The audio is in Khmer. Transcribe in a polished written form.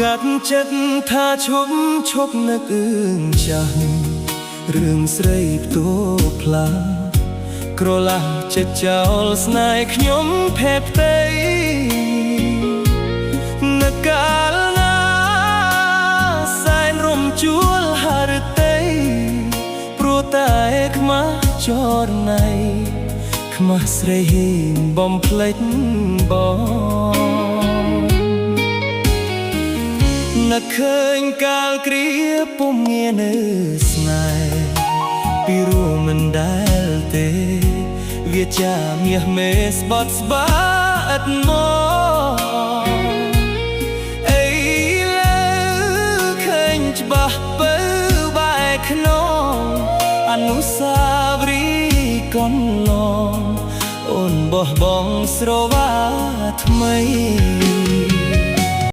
កាត់ចិត្តថាឈប់ឈប់នឹកអឿងចាស់រឿងស្រីផ្ទួផ្លាក្រឡាស់ចិត្តចោលស្នេហ៍ខ្ញុំភេផ្ទៃនឹកកាលណាសែនរំជួលហឫទ័យព្រោះតែខ្មាស់ចរណៃខ្មាស់ស្រីហ៊ានបំភ្លេចបង នឹកឃើញកាលគ្រាពុំងានៅស្នេហ៍ពីរួមមិនដែលទេវាចាមាសមេស្បត់ស្បាឥតមកអីលើឃើញច្បាស់ពៅបែកខ្នងអនុស្សាវរីយ៍កន្លងអូនបោះបង់ស្រវាថ្មី។